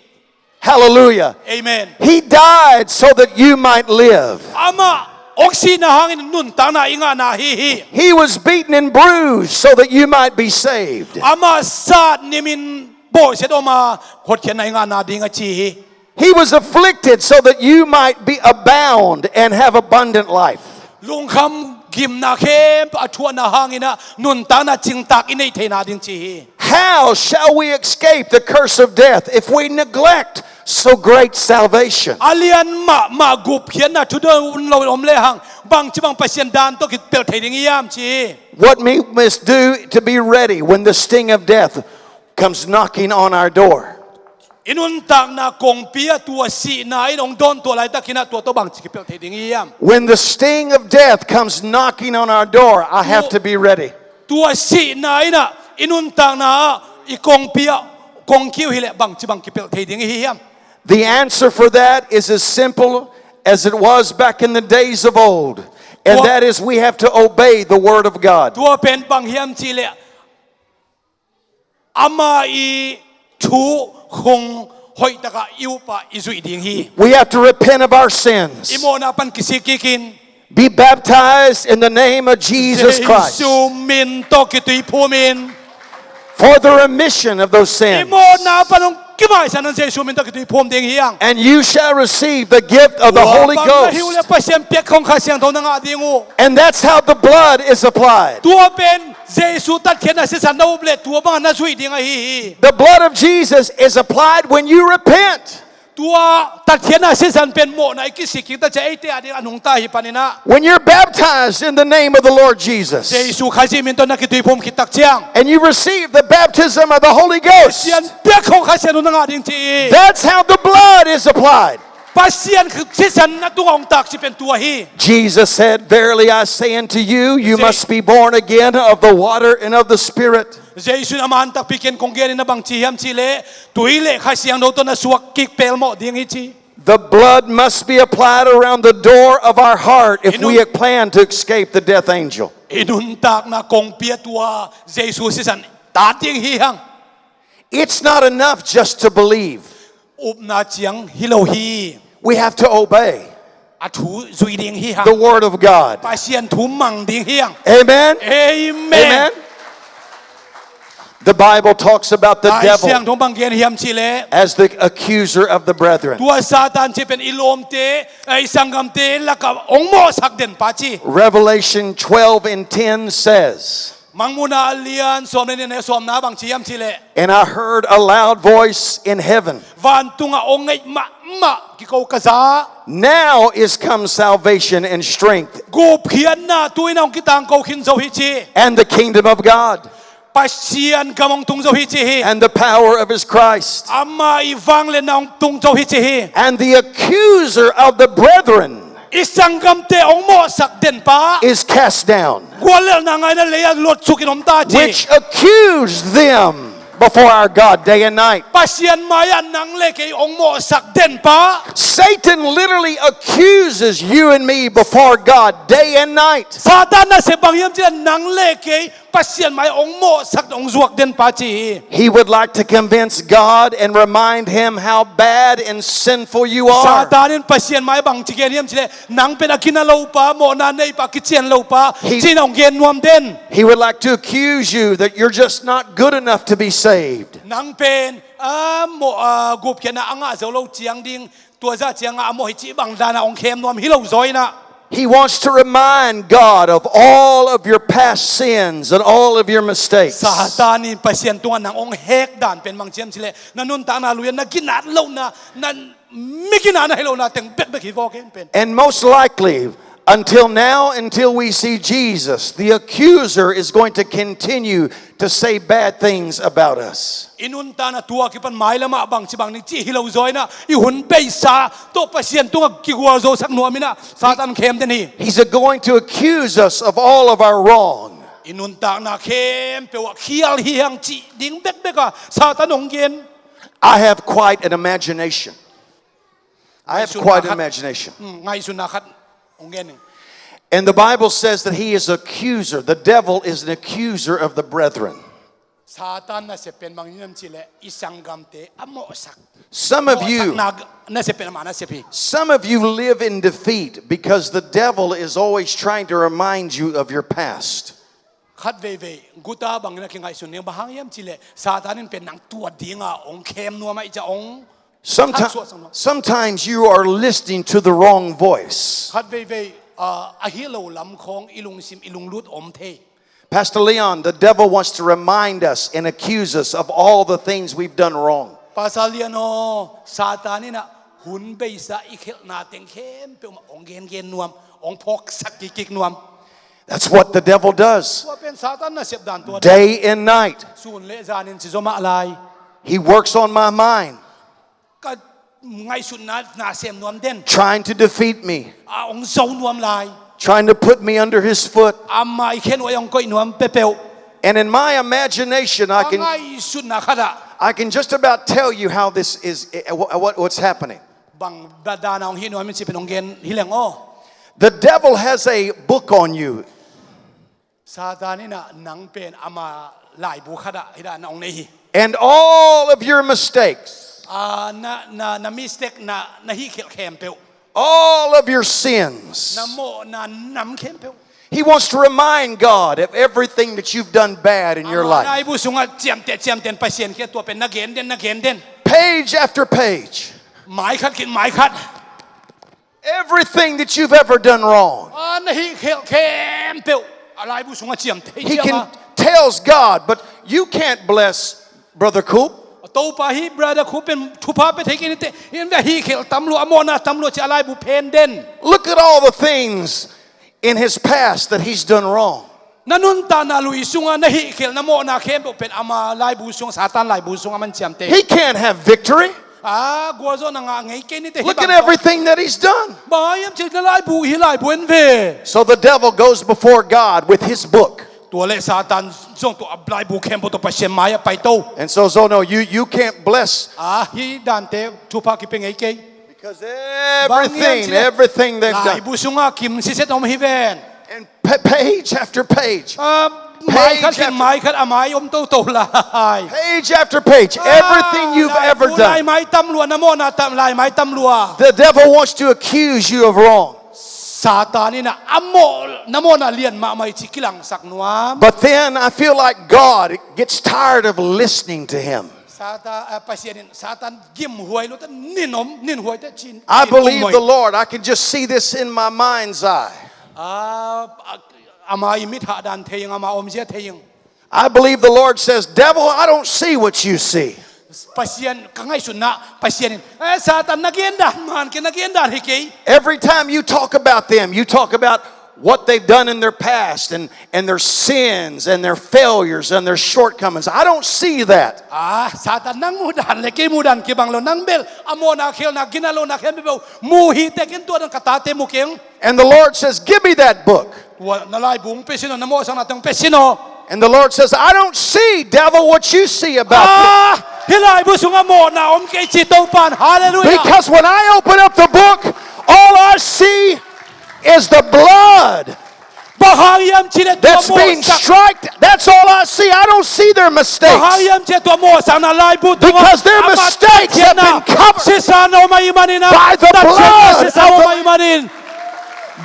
Hallelujah. Amen. He died so that you might live. Amah hong sihna hangin nuntakna i ngahna ahi hi. He was beaten and bruised so that you might be saved. Amah sat nimin bawlsiat om a, hotkhiatna i ngahna ding a ci hi. He was afflicted so that you might be abound and have abundant life. Lungkham gimna khempeuh a thuahna hangin ah nuntakna cingtak i neih theihna ding ci hi. How shall we escape the curse of death if we neglect so great salvation? A lian mahmah gupkhiatna thudon lo in om lehang bangci bang Pasian dan tawh kipelh thei ding i hiam ci hi. What we must do to be ready when the sting of death comes knocking on our door. I nuntakna kongpi ah tua sihna in hong dawn tua laitakin ah tua tawh bangci kipelh thei ding i hiam? When the sting of death comes knocking on our door, I have to be ready. Tua sihna in ah i nuntakna ah i kongpi ah kong kiu hileh bangci bang kipelh thei ding i hi hiam? The answer for that is as simple as it was back in the days of old, and that is we have to obey the word of God. Tua pen bang hiam cihleh ama i thu hong hoihtakah i upah i zuih ding hi. We have to repent of our sins. I mawhna pan kisik kikin. Be baptized in the name of Jesus Christ. Jesu min tawh kituiphum in. For the remission of those sins. I mawhna pan hong kimaisan un Jesu min tawh kituiphum ding hi hang. And you shall receive the gift of the Holy Ghost. Tua bang na hi uh leh Pasian piak khong Kha Siangtho na ngah ding uh. And that's how the blood is applied. Tua pen Jesu tatkhiatna sisan na up leh tua bangah na zuih ding ahi hi. The blood of Jesus is applied when you repent. Tua tatkhiatna sisan pen mawhna i kisik khit tak ciang eite a ding a nungta hi panin ah. When you're baptized in the name of the Lord Jesus, Jesu Khazih min tawh na kituiphum khit tak ciang, and you receive the baptism of the Holy Ghost, Pasian piak khong Kha Siangtho na ngah ding ci hi. That's how the blood is applied. Pasian sisan na tungah hong tak cih pen tua hi. Jesus said, "Verily I say unto you, you must be born again of the water and of the Spirit." Jesu in a man takpi ken kong genin a bang ci hiam cihleh tui le Kha Siangtho tawh na suak kik pelmawh ding hi ci. The blood must be applied around the door of our heart if we plan to escape the death angel. I nuntakna kongpi ah tua Jesu sisan tat ding hi hang. It's not enough just to believe. Upna ciang hi lo hi. We have to obey. A thu zui ding hi hang. The word of God. Pasian thu mang ding hi hang. Amen. Amen. Amen. The Bible talks about the devil. Lai Siangtho bang gen hiam cihleh, as the accuser of the brethren. Tua Satan cih pen i lawmte, i sanggamte lakah hong mawhsak den pa ci. Revelation twelve and ten says, Mangmuhna a lian sawm le nih a sawmna bang ci hiam cihleh, "And I heard a loud voice in heaven. Vantungah hong ngeih mahmah kiko ka za. Now is come salvation and strength, gupkhiatna tu-in hong kitangko khin zo hi ci. And the kingdom of God, Pasian gam hong tung zo hi ci hi. And the power of his Christ. Ama i vangliatna hong tung zo hi ci hi. And the accuser of the brethren, i sanggamte hong mawhsak den pa, is cast down, guallelhna ngaina lei-ah luatsukin om ta ci. Which accused them before our God day and night." Pasian mai-ah nang le kei hong mawhsak den pa. Satan literally accuses you and me before God day and night. Satan nasep bang hiam cihleh nang le kei Pasian mai hong mawhsak, hong zuak den pa ci hi. He would like to convince God and remind him how bad and sinful you are. Satan in Pasian mai bang ci gen hiam cihleh, nang pen a gina lo pa, mawhna nei pa, kician lo pa, ci-in hong gen nuam den. He would like to accuse you that you're just not good enough to be saved. Nang pen a mawh, a gupkhiatna a ngah zo lo ciang ding, tua zah ciangah a mawh hi cih bang danah hong khem nuam hi lo zaw in ah. He wants to remind God of all of your past sins and all of your mistakes. Satan in Pasian tungah nang hong hek dan pen bang ci hiam cihleh, na nuntakna lui-ah na ginat lohna, na migina na hi lohna teng bekbek hi vawk hen pen. And most likely, until now, until we see Jesus, the accuser is going to continue to say bad things about us. I nuntakna tua kipan mailamah bangci bang ni cih hi lo zaw in ah, i hun beisa tawh Pasian tungah kigualzosak nuam in ah Satan khem den hi. He's going to accuse us of all of our wrong. I nuntakna khempeuh ah khial hi hang cih ding bekbek a Satan hong gen. I have quite an imagination. I have quite an imagination. Hmm, ngaihsutna khat hong gen ning. And the Bible says that he is accuser. The devil is an accuser of the brethren. Satan nasep pen bang hiam cihleh i sanggamte a mawhsak. Some of you, mawhsakna nasep pen ama nasep hi. Some of you live in defeat because the devil is always trying to remind you of your past. Khat veivei guta bangin a kingaihsun ding, bang hang hiam cihleh Satan in pen nang tua dinga hong khem nuam ahih ciang hong Someti- Haksuah sang nuam. Sometimes you are listening to the wrong voice. Khat veivei, ah, a hi lo lam khawng i lungsim, i lunglut om thei. Pastor Leon, the devil wants to remind us and accuse us of all the things we've done wrong. Pastor Leon aw, Satan in ah hun beisa i khelhna teng khempeuh mah hong gengen nuam, hong phawksak kikkik nuam. That's what the devil does. Tua pen Satan nasep dan tua dan. Day and night. Sun le zanin ci zaw mah lai. He works on my mind. Ka ngaihsutna na sem nuam den. Trying to defeat me. A hong zo nuam lai. Trying to put me under his foot. Ama i khenuai hong koih nuam peuhpeuh. And in my imagination, I Ka can, ngaihsutna khat ah. I can just about tell you how this is, eh, what, what, what's happening. Bang da- dan a hong hi nuam in ci pen hong gen hi leng aw. The devil has a book on you. Satan in ah nang pen ama laibu khat ah hi dan a hong nei hi. And all of your mistakes. Ah, na, na, na mistake, na, na hihkhelh khempeuh. All of your sins. Na mawhna nam khempeuh. He wants to remind God of everything that you've done bad in your life. Ama laibu sungah ciamteh, ciamteh Pasian kiang tua pen na gen den, na gen den. Page after page. Mai khat khit mai khat. Everything that you've ever done wrong. A na hihkhelh khempeuh a laibu sungah ciamteh hi. He ciam can a. Tells God, "But you can't bless Brother Coop." Topa, hih Brother Coop pen thupha pia thei kei ni teh, hih in ve hihkhelh tam lua, a mawhna tam lua ci a laibu phen den. Look at all the things in his past that he's done wrong. Na nuntakna lui sungah na hihkhelh na mawhna khempeuh pen ama laibu sungah, Satan laibu sungah man ciamteh. He can't have victory. Ah, gualzawhna ngah ngei kei ni teh. Look at everything that he's done. Bang hiam cih leh na laibu, hih laibu en ve. So the devil goes before God with his book. Tua leh Satan zong tua a laibu khempeuh tawh Pasian mai-ah pai to. And so, Zono, you, you can't bless. Ah, hih dante thupha kipia ngei kei. Because everything, everything they've done. Laibu sungah kim siset om hi ven. And pa- page after page. Ah, mai khat khit mai khat a mai om toto lai. Page after page. Everything you've ever done. Lai mai tam lua, na mawhna tam, lai mai tam lua. The devil wants to accuse you of wrong. Satan in ah a mawh, na mawhna lian mahmah hi ci kilangsak nuam. But then I feel like God gets tired of listening to him. Satan, ah, Pasian in Satan gimhuai lua teh, nin om, nin huai teh ci-in. I believe the Lord. I can just see this in my mind's eye. Ah, ama i mit hah dan thei ing, ama omzia thei ing. I believe the Lord says, "Devil, I don't see what you see." Pasian, ka ngaihsutna, Pasian in, "Eh, Satan, na gen dan man kei, na gen dan hi kei." Every time you talk about them, you talk about what they've done in their past and, and their sins and their failures and their shortcomings. I don't see that. Ah, Satan, nang muh dan le kei muh dan kibang lo, nang bel a mawhna, khelhna, gina lohna khempeuh mu hi teh, ken tua dan ka tate mu keng. And the Lord says, "Give me that book." Tua na laibu hong pia sin aw, na mawhsakna teng hong pia sin aw. And the Lord says, "I don't see, devil, what you see about this." Ah, hih laibu sungah mawhna om kei ci Topa'n. Hallelujah. Because when I open up the book, all I see is the blood. Bang hang hiam cih leh tua mawhsak- That's being striked. That's all I see. I don't see their mistakes. Bang hang hiam cih leh tua mawhsakna laibu tungah. Because their mistakes have been covered by the blood of the Lamb. Ama tatkhiatna sisa om ahih manin ah. Tatkhiatna sisa om ahih manin.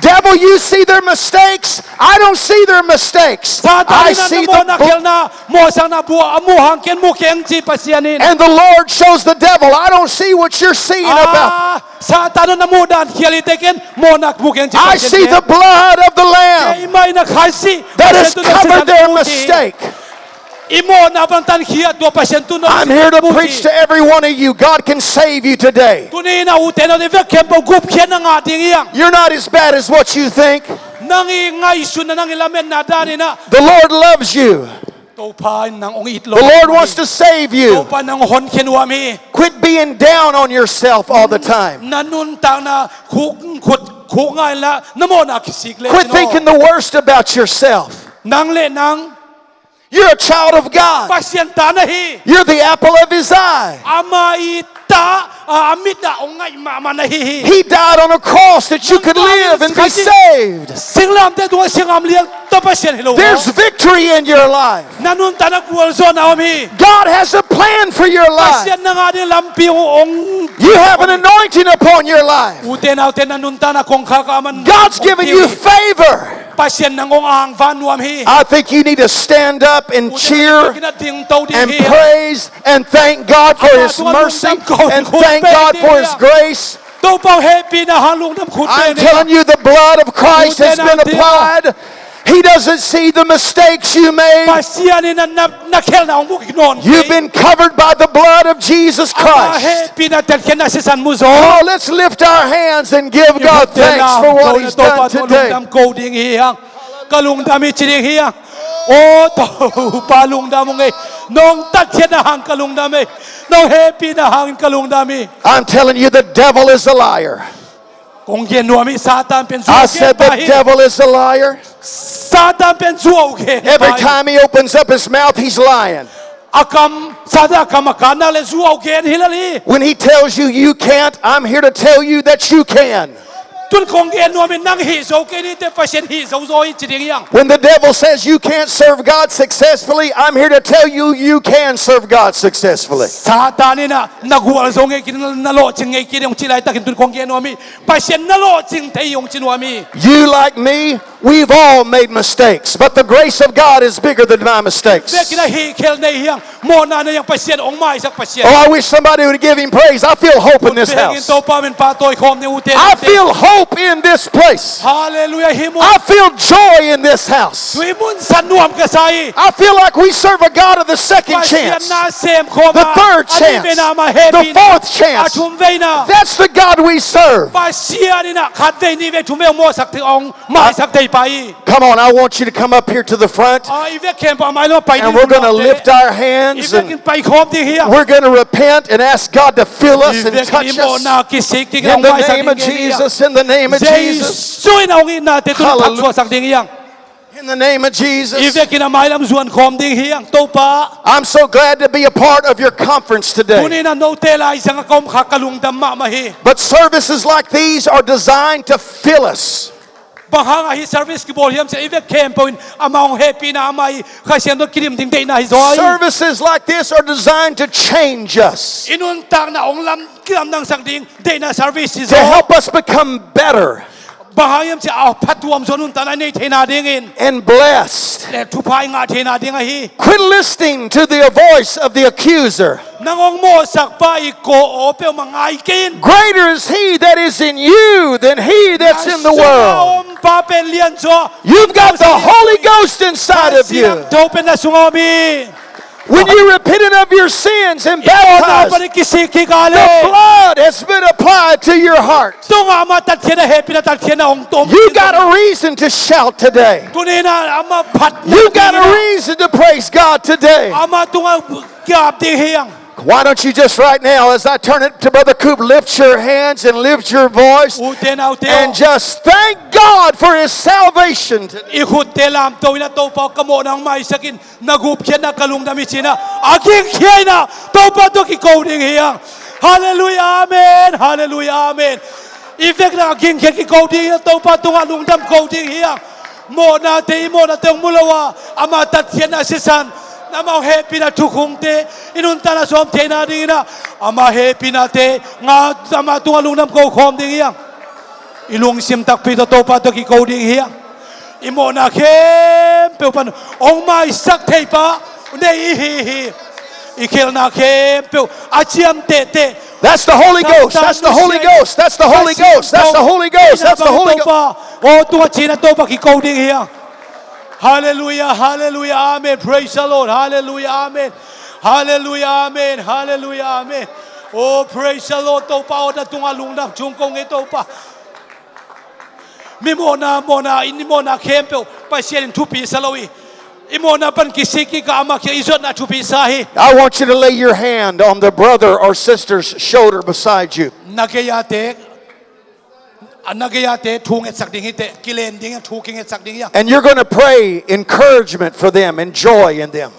Devil, you see their mistakes. I don't see their mistakes. I see the bl- Satan in ah na mawhna, khelhna, mawhsakna bua a mu hang, ken mu keng ci Pasian in. And the Lord shows the devil, "I don't see what you're seeing about." Ah, Satan aw, na muh dan khial hi teh, ken mawhna mu keng ci Pasian in. I see the blood of the Lamb. Keimah in ah Khazih, Pasian tungah sisa mu ci. That has covered their mistake. I mawhna bang tatkhiat tua Pasian tungah sisa mu ci. I'm here to preach to every one of you. God can save you today. Tuni in ah ute naute, vek khempeuh gupkhiatna ngah ding hi hang. You're not as bad as what you think. Nang i ngaihsutna, nang i lametna dan in ah. The Lord loves you. Topa in nang hong it lo. The Lord wants to save you. Topa in nang hong honkhia nuam hi. Quit being down on yourself all the time. Na nuntakna khuk, khuk, khuk ngai la, na mawhna kisik le cin aw. Quit thinking the worst about yourself. Nang le nang. You're a child of God. Pasian ta na hi. You're the apple of his eye. Ama i ta, a, a mit ah hong ngaih mahmah na hi hi. He died on a cross that you could live and be saved. Singlamteh tungah siangam liang tawh Pasian hi lo. There's victory in your life. Na nuntakna gualzawhna om hi. God has a plan for your life. Pasian nang a ding lampi hong, hong. You have an anointing upon your life. Ute naute, na nuntakna kongkhak ah aman. God's given you favor. Pasian nang hong angvan nuam hi. I think you need to stand up and cheer and praise and thank God for His mercy and thank God for His grace. Topa hong hehpihna hang lungdam khut. I'm telling you, the blood of Christ has been applied. He doesn't see the mistakes you made. Pasian in na, na, na khelhna hong mu kik nawn. You've been covered by the blood of Jesus Christ. Ama hehpihna tatkhiatna sisan mu zaw. Oh, let's lift our hands and give God thanks for what He's done today. Lungdam ko ding hi hang. Ka lungdam hi ci ding hi hang. O Topa lungdam ung ei. Nong tatkhiatna hang ka lungdam ei. Nong hehpihna hangin ka lungdam hi. I'm telling you, the devil is a liar. Kong gen nuam hi, Satan pen zuau gen pa hi. I said the devil is a liar. Satan pen zuau gen pa hi. Every time he opens up his mouth, he's lying. A kam, Satan a kam a kan nak leh zuau gen hi lel hi. When he tells you you can't, I'm here to tell you that you can. Tun kong gen nuam hi, nang hih zo kei ni teh Pasian hih zo zaw hi ci ding hi hang. When the devil says you can't serve God successfully, I'm here to tell you you can serve God successfully. Satan in na, na gualzo ngei kei, na lawhcing ngei kei ding hong cih laitakin tun kong gen nuam hi. Pasian na lawhcing thei hi hong ci nuam hi. You like me, we've all made mistakes, but the grace of God is bigger than my mistakes. Vekin a hih khel nei hi hang, mawhna nei hi hang, Pasian hong maisak Pasian. Oh, I wish somebody would give Him praise. I feel hope in this house. Topa min pahtawi khawm ni ute. I feel hope in this place. Hallelujah, hih mun. I feel joy in this house. Tui mun san nuam ka sa hi. I feel like we serve a God of the second chance, Pasian na sem khawm a, the third chance, a nihveina ama hehpihna, the fourth chance. A thumveina. That's the God we serve. Pasian in a khatvei nihvei thumvei hong mawhsak thei, hong maisak thei pa hi. Come on, I want you to come up here to the front. Ah, i vek khempeuh a mailam ah pai ding. And we're gonna lift our hands and we're gonna repent and ask God to fill us and touch us. I vek in i mawhna kisik kik a hong maisak ding hi hang. In the name of Jesus, in the name of Jesus. Jesu in a hong itnate tun thaksuahsak ding hi hang. In the name of Jesus. I vek in a mailam zuan khawm ding hi hang, Topa. I'm so glad to be a part of your conference today. Tuni in a note laizang ah ka om kha ka lungdam mahmah hi. But services like these are designed to fill us. Bang hang a hih service kibawl hiam cih leh i vek khempeuh in ama hong hehpihna, ama i Kha Siangtho kidim ding deihna hi zaw hi. Services like this are designed to change us. I nuntakna hong lam, kilamdangsak ding deihna service hi zaw. To help us become better. Bang hang hiam cih leh a phatuam zaw nuntakna i neih theihna dingin. And blessed. Le thupha i ngah theihna ding ahi. Quit listening to the voice of the accuser. Nang hong mawhsak pa i ko aw peuhmah ngai kei in. Greater is he that is in you than he that's in the world. Na sungah om pa pen lianzaw. You've got the Holy Ghost inside of you. Kha Siangtho pen na sungah om hi. When you repented of your sins and baptized, i mawhna pan i kisik kik a leh, the blood has been applied to your heart. Tungah ama tatkhiatna, hehpihna tatkhiatna hong tom. You got a reason to shout today. Tuni in a ama phat. You got a reason to praise God today. Ama tungah ki-ap ding hi hang. Why don't you just right now, as I turn it to Brother Coop, lift your hands and lift your voice and just thank God for His salvation today. I khutte lamto in a Topa ka mawhna hong maisak in, na gupkhiatna ka lungdam hi ci in a, a gingkhia in a Topa tawh kiko ding hi hang. Hallelujah, amen. Hallelujah, amen. I vek in a gingkhia kiko ding hi a, Topa tungah lungdam ko ding hi hang. Mawhnate, i mawhnate hong mu lo a, ama tatkhiatna sisan, ama hong hehpihna thukhunte i nuntakna sawm theihna ding in a, ama hehpihnate ngah, ama tungah lungdam ko khawm ding hi hang. I lungsim takpi tawh Topa tawh kiko ding hi hang. I mawhna khempeuh pan hong maisak thei pa nei i hi hi. I khelhna khempeuh a ciamtehteh. That's the Holy Ghost. That's the Holy Ghost. That's the Holy Ghost. That's the Holy Ghost. That's the Holy Ghost. Topa, aw tungah ci in a Topa kiko ding hi hang. Hallelujah, hallelujah, amen. Praise the Lord. Hallelujah, amen. Hallelujah, amen. Hallelujah, amen. Oh, praise the Lord. Topa aw, na tungah lungdam chung kong hi Topa. Mi mawhna, mawhna, i mawhna khempeuh Pasian in thupi sa lo hi. I mawhna pan kisik kik a, ama kiang i zuatna thupi sa hi. I want you to lay your hand on the brother or sister's shoulder beside you. Na gei a te, a na gei a te thu ngetsak ding hi teh, kilen ding a, thu kingetsak ding hi a. And you're gonna pray encouragement for them and joy in them.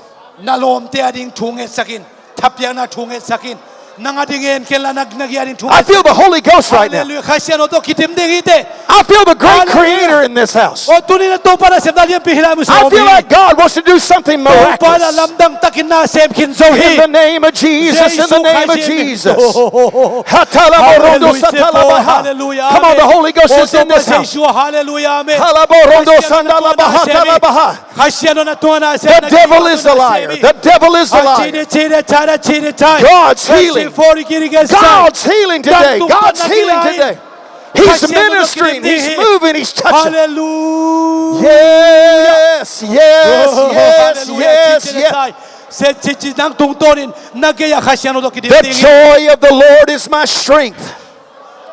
Na lawmte a ding thu ngetsak in, thapiakna thu ngetsak in. Nang a ding en kei la, na, na gia ding thu. I feel the Holy Ghost right now. Hallelujah. Kha Siangtho tawh kidim ding hi teh. I feel the great Creator in this house. Aw, tuni-in a Topa nasepna lianpi hih lai-ah muang hi. I feel like God wants to do something miraculous. Topa in lamdang takin na sem khin zo hi. In the name of Jesus, in the name of Jesus. Jesu Khrih min. Hatala borondo satala baha. Hallelujah. Come on, the Holy Ghost is in this house. Hallelujah. Amen. Hala borondo sandala baha, tala baha. The devil is a liar. The devil is a liar. God's healing. God's healing today. God's healing today. He's ministering. He's moving. He's touching. Hallelujah. Yes, yes, yes, yes. The joy of the Lord is my strength.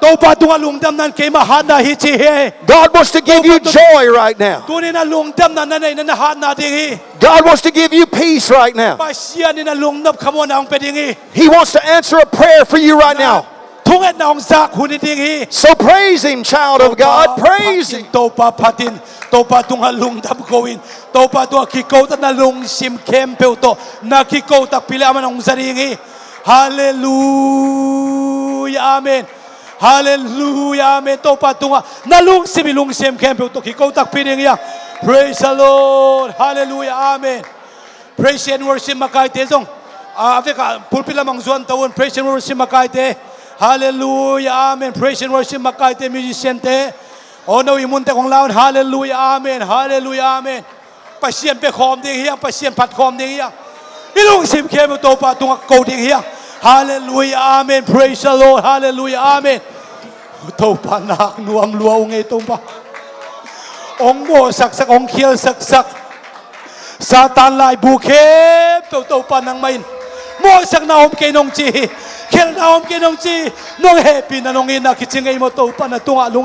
Topa tungah lungdamna in keima hatna hi ci hi. God wants to give you joy right now. Tuni-in a lungdamna na neihna in a hatna ding hi. God wants to give you peace right now. Pasian in a lungnop khamuanna hong pia ding hi. He wants to answer a prayer for you right now. Thungetna hong zak hun hi ding hi. So praise Him, child of God. Praise Him. Topa phat in, Topa tungah lungdam ko in, Topa tungah kiko ta, na lungsim khempeuh tawh na kiko takpi leh amah in hong za ding hi. Hallelujah, amen. Hallelujah, amen. Topa tungah na lungsim, i lungsim khempeuh tawh kiko takpi ding hi hang. Praise the Lord. Hallelujah, amen. Praise and worship makaite zong, a, a vekah pulpit lamah hong zuan to un. Praise and worship makaite. Hallelujah, amen. Praise and worship makaite, musician te. Aw, no i mun tek hong la un. Hallelujah, amen. Hallelujah, amen. Pasian pia khawm ding hi hang, Pasian phat khawm ding hi hang. I lungsim khempeuh Topa tungah ko ding hi hang. Hallelujah, amen. Praise the Lord. Hallelujah, amen. Topa, nak nuam lua ung ei Topa. Hong mawhsaksak, hong khialsaksak Satan laibu khempeuh Topa nangmah in mawhsakna om kei nong ci hi. Khialna om kei nong ci hi. Nong hehpihna, nong itna kici ngei maw Topa, na tungah